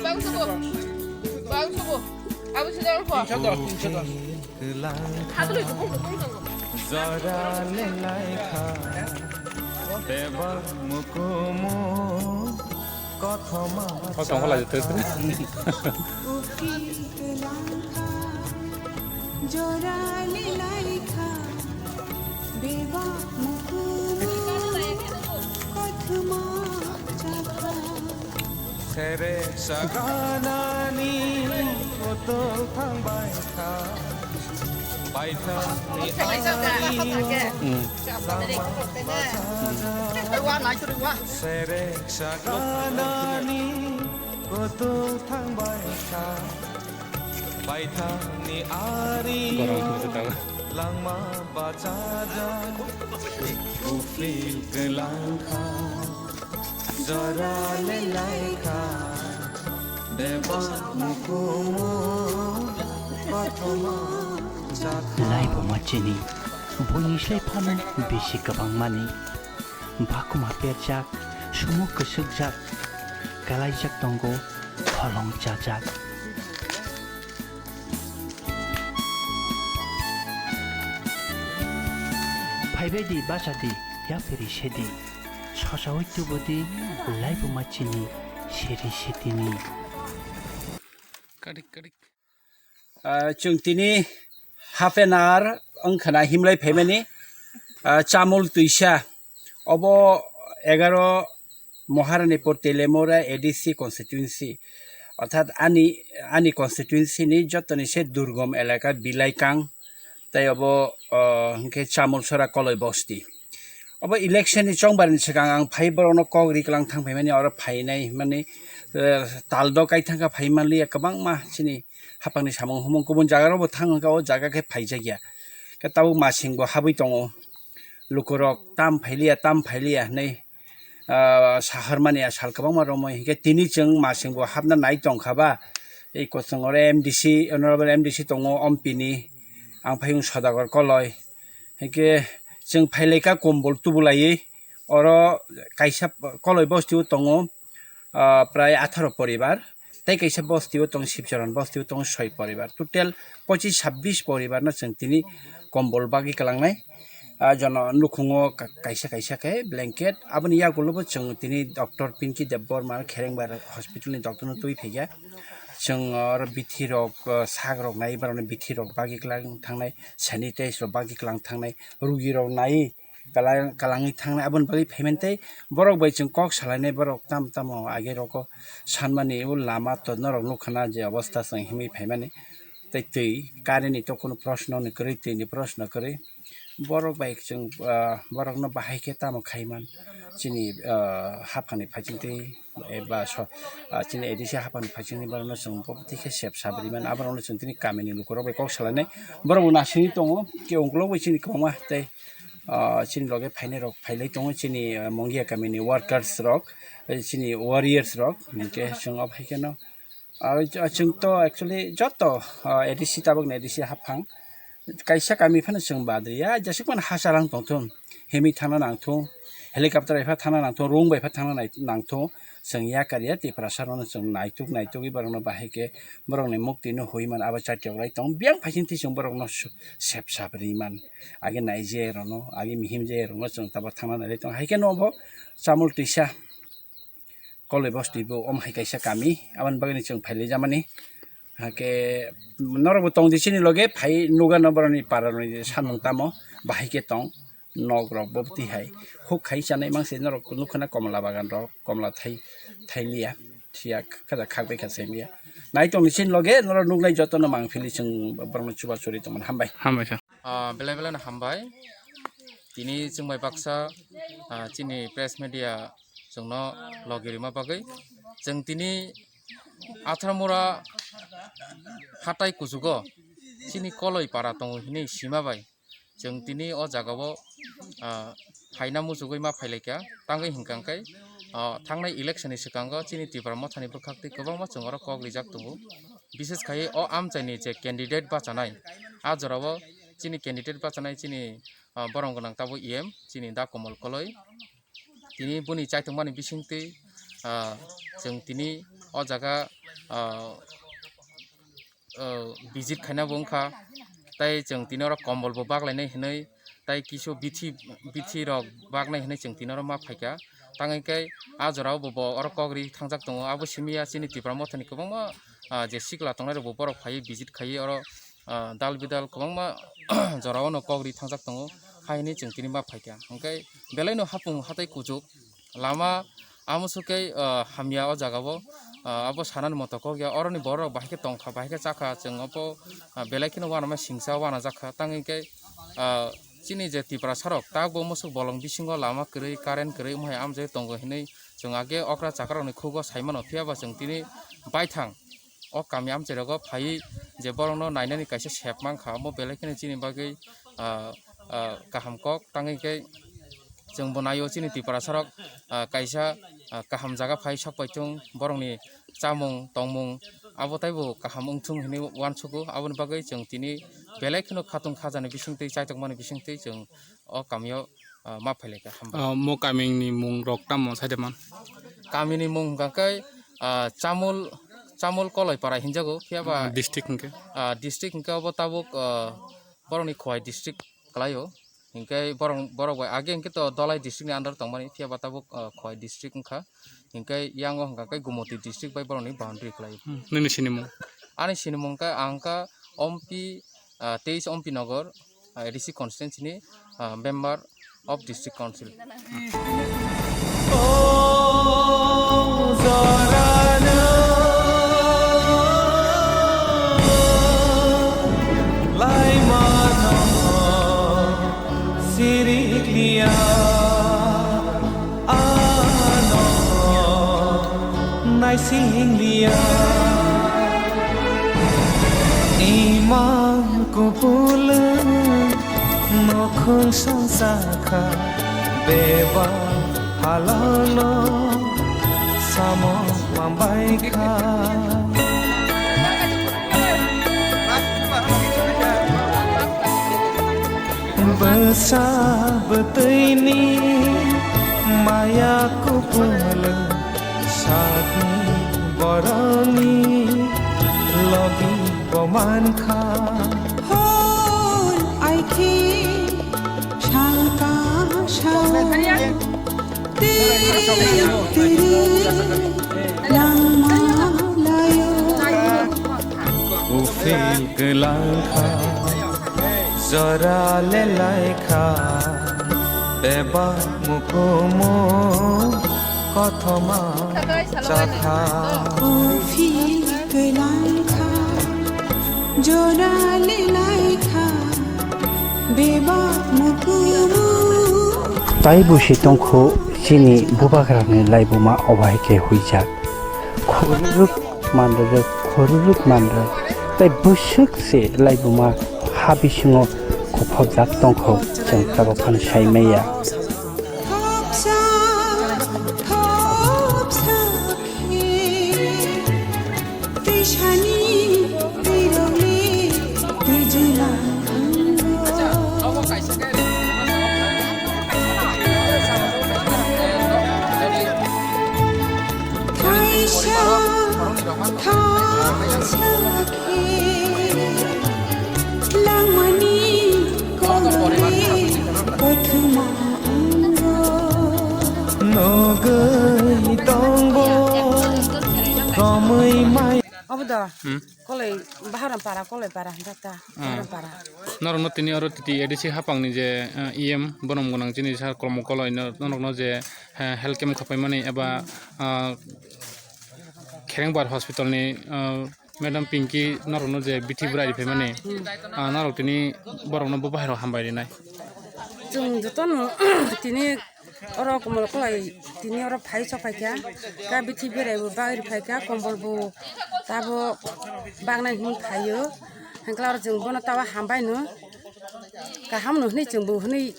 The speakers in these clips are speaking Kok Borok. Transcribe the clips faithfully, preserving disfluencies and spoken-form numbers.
Bang subo. Bang subo. Abo sida ko. Tinsho dos, tinsho dos. Hadlo ko ko ko. Jora le laikha. Bebak mukumu kothoma. Kothoma la jete. Jora le laikha. Bebak mukumu kothoma chakha. Serek saganani kotor thangbai kha. Baithang ni ari. Hmm. Serek saganani kotor thangbai kha. Baithang ni ari langma bachajak. Ufil kelang kha. Jora le laikha, bebak mukumu kothoma jakha. Laibuma chini, buini slai phano bisi kwbangmani. Bakuma perjak, sumo kwswkjak, kalaijak tongo, holong chajak. Phaibai di, bacha di, yapiri se di. Sosaui tubu di, laibuma chini, seri setini. Kadik, kadik. Ah, chwng tini half an hour wngkhana himlai phaimani, ah, chamul twisa. Obo egaro Maharanipur Telemura A D C constituency. Orthat ani, ani constituency ni jotoni se durgom elaka Bilaikang, tei obo, ah, hwnkhe Chamulsora Koloi bosti. Obo election ni chongbar ni swkang ang phai borokno kok ri kwlang thang phaimani, oro phainai hwnmani, eh, taldo kai thangkha phai manliya kwbangma chini haphangni samung humung kubun jaga rokbo thang hwnkha, o jaga khe phaijakya. Khe tabuk masing bo habwi tongo, lukurok tam phailiya, tam phailiya hwnwi, ah, saharmani a sal kwbangma romwi. Hinkhe tini chwng masing bo hapna nai tongkha ba, ei kosong oro M D C, honorable M D C tongo, ompini, ang phai wng Sodagar Koloi. Hinkhe chwng phailaikha kombol tubulaiwi, oro kaisa Koloi bosti o tongo, ah, prai atharo poribar, tei kaisa bosti o tongo Sibcharan bosti o tongo soi poribar, total pochis sabbish poribar no chwng tini kombol bagwi kwlangnai. Ah, jono nukhungo ka-, kaisa kaisa khe blanket, aboni yagulo bo chwng tini Doctor Pinky Debbarma Kherengbar hospital ni doctor no twi phaikha. Chwng oro bithi rok, ah, sak rok nai, borokni bithi rok bagwi kwlang thangnai, sanitize rok bagwi kwlang thangnai, rugi rok nai, kwlang, kwlangwi thangnai, aboni bagwi phaimani tei borok bai chwng kok salainai, borok tam tamo age roko sanmani o lama to norok nukha na je obostha chwng himwi phaimani. Tei twi, current ni to kunu proshno ni kwrwi, twi ni proshno kwrwi. Borok bai chwng, ah, borokno bahai khe tamo khaiman chini, ah, haphangni phaichingtwi eba so, ah, chini A D C haphangni phaichingni borokno chwng bo twi khe sep sabri man, aborokno chwng tini kamini lukurok bai kok salainai. Borok bo nasingwi tongo, khe ungkulok bai chini kwbangma tei, ah, chini loge phainai rok phailai tongo, chini, ah, Mongia kamini workers rok, eh, chini warriors rok, hinkhe chwng o phai kheno, ah, chwng to actually joto, ah, A D C tabukni A D C haphang, kaisa kami phano chwng badriya, jesuk phano hachal ang tongthung, himwi thangna nangthung, helicopter bai pha thangna nangthung, rung bai pha thangna nai-, nangthung, chwng yakar ya Tiprasa rokno chwng naituk naitugwi borokno bahai khe borokni mukti no hoi man abo chatiok lai tong. Biyang phaising twi chwng borokno su-, sep sap ri man, age naijaya rokno, age mihimjaya rokno chwng tabuk thangna nai lai tong. Hai khe no bo chamul twisa Koloi bosti bo om hai kaisa kami, aboni bagwi chwng phailai jamani. Hakhe norokbo tong di chini loge, phai nugano boroni parani samung tamo, bahai khe tong, nok rok bo twi hai, huk khai chanai mangse norok nukha na komla bagan rok, komla thai, thai liya, thiya kha, khak bai kha sai liya. Nai tong di chini loge, norok nuknai jotono mang phili chwng borokno chuba churi tongmani. Hambai. Hambai sir. Ah, belai belai no hambai. Tini chwng bai baksa, ah, chini press media chwngno logi rima bagwi. Chwng tini Atharmura hatai kuchugo chini Koloi para tongo hinwi sima bai. Chwng tini o jaga o, ah, phaina muchugwi ma phailaikha. Tangwi hinkha khe, ah, thangnai election ni swkango chini Tipra Mothani bwkhak twi kwbangma chwng oro kok rijak tongo. Bishes khai o amchaini je candidate bachanai, a jorao chini candidate bachanai chini, ah, borong gwnang tabuk E M chini Da Komol Koloi. Tini boni chaitokmani bisingtwi, ah, chwng tini o jaga, ah, ah, visit khaina bo wngkha, tei chwng tini oro kombol bo baklainai hinwi, tei kisu bithi, bithi rok baknai hinwi chwng tini oro ma phaikha. Tangwi khe a jorao bo, bo oro kok ri thangjak tongo, abo simi ya chini Tipra Mothani kwbangma, ah, je sikla tongnai rok bo borok phaiwi visit khaiwi oro, ah, dal bidal kwbangma jorao no kok ri thangjak tongo, hai hinwi chwng tini ma phaikha. Hwnkhe belai no hapung hatai kuchuk. Lama amo sukhe, ah, hamya o jaga o, ah, abo sanani moto kok ya, oroni borok rok bahai khe tongkha, bahai khe chakha, chwng obo, ah, belai kheno uanama singsa uanajak kha, tangwi khe, ah, chini je Tiprasa rok tak bo musuk bolong bisingo lama kwrwi, current kwrwi, omo hai amjai tongo hinwi chwng age okra chakra rokni khugo sai mano, phiya ba chwng tini baithang o kami amchai rogo phaiwi je borokno nainani kaisa sep mankha, omo belai kheno chini bagwi, ah, ah, kaham kok, tangwi khe chwng bo naio chini Tiprasa rok, ah, kaisa, ah, kaham jaga phai sok pai thung, borokni chamung tongmung abo taibo kaham wngthung hinwi uansugo, aboni bagwi chwng tini belai kheno khatung khajani bisingtwi, chaitokmani bisingtwi chwng o kamio, ah, ma phailaikha. Hambai. Ah, mo kamini mung rok tamo saide man? Kamini mung hwnkha khe, ah, Chamul, Chamul Koloipara hinjago, phiya ba, ah, district hwnkhe? Ah, district hwnkhe obo tabuk, ah, borokni Khowai district kwlaio. Hinkhe borok, borok bai age hinkhe to Dhalai district ni under tongmani, phiya ba tabuk, ah, Khowai district wngkha. Hinkhe yango hwnkha khe Gumoti district bai borokni boundary kwlaio. Hmm, nini sinimung? Ani sinimung khe ang kha Ompi, ah, teis Ompi Nogor, ah, A D C constituency ni, ah, member of district council. Sirikliya ano naisingliya. Imang kupulung nukhung songjakha beba halano samo mambaikha. Bwsa bwtwini maya kupulung sakni boroni logi bo mankha. Hor aiki sangka sao. Tiri, tiri, langma layo. Uphil kwlangkha, jora lelaikha, bebak mukumu kothoma chakha. Uphil kwlangkha, jora lelaikha, bebak mukumu. Taibo se tongkho chini bubagrani laibuma obai khe huijak. Khoruruk manrwrwk, khoruruk manrwk. Tai bwswk se laibuma ha bisingo kophobjak tongkho, chwng tabuk phano sai maya. Twisani twirokni twijla. Thaisa, thaisa khe langmani koloni kothoma. Nugwi tongbo romwi mai. Obo do. Hmm? Koloi Baharam para, Koloi para hwnjak ta. Hmm. Baharam para. Norokno tini oro titi A D C hapangni je, eh, E M borom gwnang chini sir Kolmo Koloi no-, norokno je, eh, health camp khapaimani eba, ah, Kherengbar hospital ni, ah, Madam Pinky norokno je bithi bwrai riphaimani, ah, norok tini borokno bo bahai rok hambai rinai. Chwng jotono tini oro Komol Kolai tini oro phai sok phaikha, ta bithi bwrai bo bagwi riphaikha, kombol bo tabo bagnai hwnwi phaio, hwnkhe oro chwng bono tabo hambai no. Kaham no hwnwi chwng bo hwnwi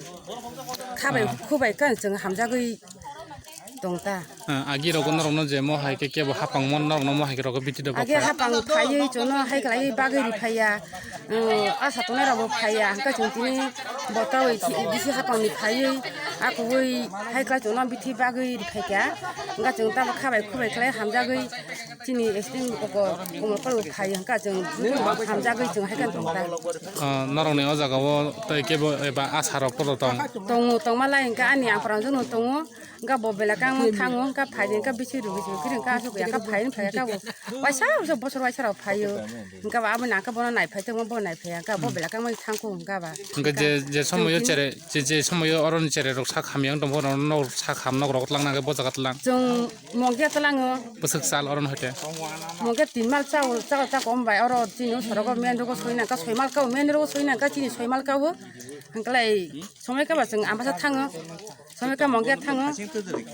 khabai khubai khe chwng hamjagwi tong ta. Ah, agi rogo norokno je mo hai khe kebo hapang mon norokno mo hai khe rogo biti do. Agi bokha. Hapang phaiwi chwngno hai khlaiwi bagwi riphaia. Hmm, asa tongnai rokbo phaiya. Hwnkhe chwng tini botawi bisi hapangni phaiwi akugwi hai khlai chwngno bithi bagwi riphaikha. Hwnkhe chwng tamo khabai khubai khlai hamjagwi Chini accident koko komo kolo phai hwnkha chwng hamjagwi chwng hai khe tong ta. Ah, norokni o jaga o tei kebo eba asa rok koto tong? Tongo, tongma lai hwnkha ani aphra jwngno tongo, hwnkha bo belai khe ang thango, hwnkha phai hwnkha bisi rwgwi se phiri hwnkha aswk ya kha phai phai kha bo waisa waisa bosor waisa rok phaio, hwnkha bo aboni hwnkha bono nai phai tongma bo nai phai hwnkha bo belai khe ang thangkho hwnkha ba. Hwnkha je, je somoyo chere, je, je somoyo oroni chere rok sak hamya wng tongkha, norok sak ham nok rok tlang nang khe bo jaga tlang? Chwng Mongya tlango. Bwswk sal oro no hoite? Mongya tin mal chao, chao, chao kom bai oro chini sorogo main rogo soi nangkha, soi mal kao main rogo soi nangkha, chini soi mal kao. Hwnkhe lai somoi kaba chwng ambasa thango. Somoi ka Mongya thango.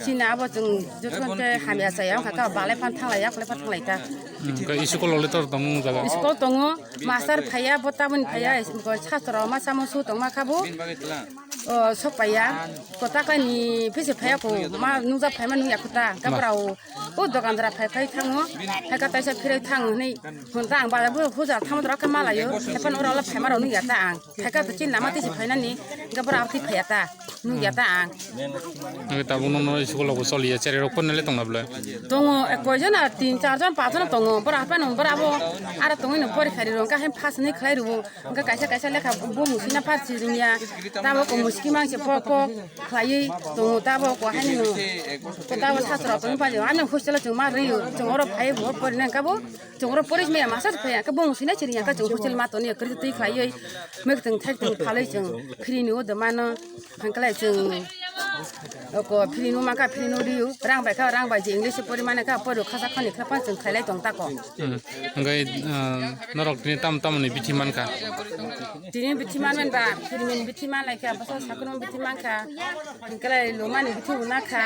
Chini abo chwng joto khe hamya chaya wngkha ka balai phan thanglai ya, khlai phan thanglai ta. Hmm, ka school le tor tong jaga? School tongo, master phaiya, bo taboni phaiya, satro ma samo su tongma khabu. O, sok paiya. Kota kaini phisi phaiya ko, ma nungja phaima nungya kota. Kabrao, o, dokan dara phai phai thango. Hai ka taisa phirai thango hwnwi. Hwn ta ang bala bo huja thango dara khe malayo. Hai phano oro phaima rok nungya ta ang. Hai ka to chin lama tisi phainani. Kabrao ti phaiya ta. Nungya ta ang. Ngi tabuk no no school rok bo choliya, cherai rok phone le tongna bwle? Tongo, e, koi jona, tin char jon, panch jon tongo. Bora phano, bora bo. Ara tongwi no porikha ri rong ka hem pass ni khlai rwo. Hwnkhe kaisa kaisa lekha bumung sina phar chiriya. Tabuk muski mangse pok pok khlaiwi tongo tabuk haino. Tabuk sasro tongwi phaio. Ani hostel o chwng ma rwio. Chwng oro phai bo porina kabo. Chwng oro poris maya masa phaiya. Khe bumung sina chiriya khe chwng hostel ma toni kwrwi twi khlaiwi. Mek tong thai tong phalwi chwng phiri ni o de mano. Hwnkhe lai chwng oko phiri no mangkha, phiri no riu. Rang bai kha, rang bai je English pori mane kha, pori khasa khani kha pan chwng khailai tong tako. Hmm. Hwnkhe, ah, norok tini tam tam ni bithi mankha? Tini bithi man man ba, phiri ni bithi man lai kha, basa sakno bithi man kha. Hwnkhe lai luma ni bithi una kha.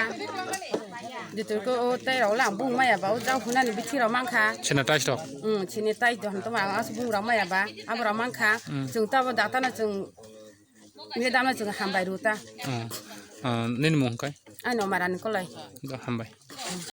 Jitu ko o tai rok lang bung maya ba, o jang huna ni bithi rok mankha. China tais rok? Hmm, chini tais do hwn to ma as bung rok maya ba, abo rok mankha. Hmm. Chwng tabo data no chwng Nge dama chwng hambai rw ta. Oh. Ah, nini mung kai? Ano marani kolai. Hambai.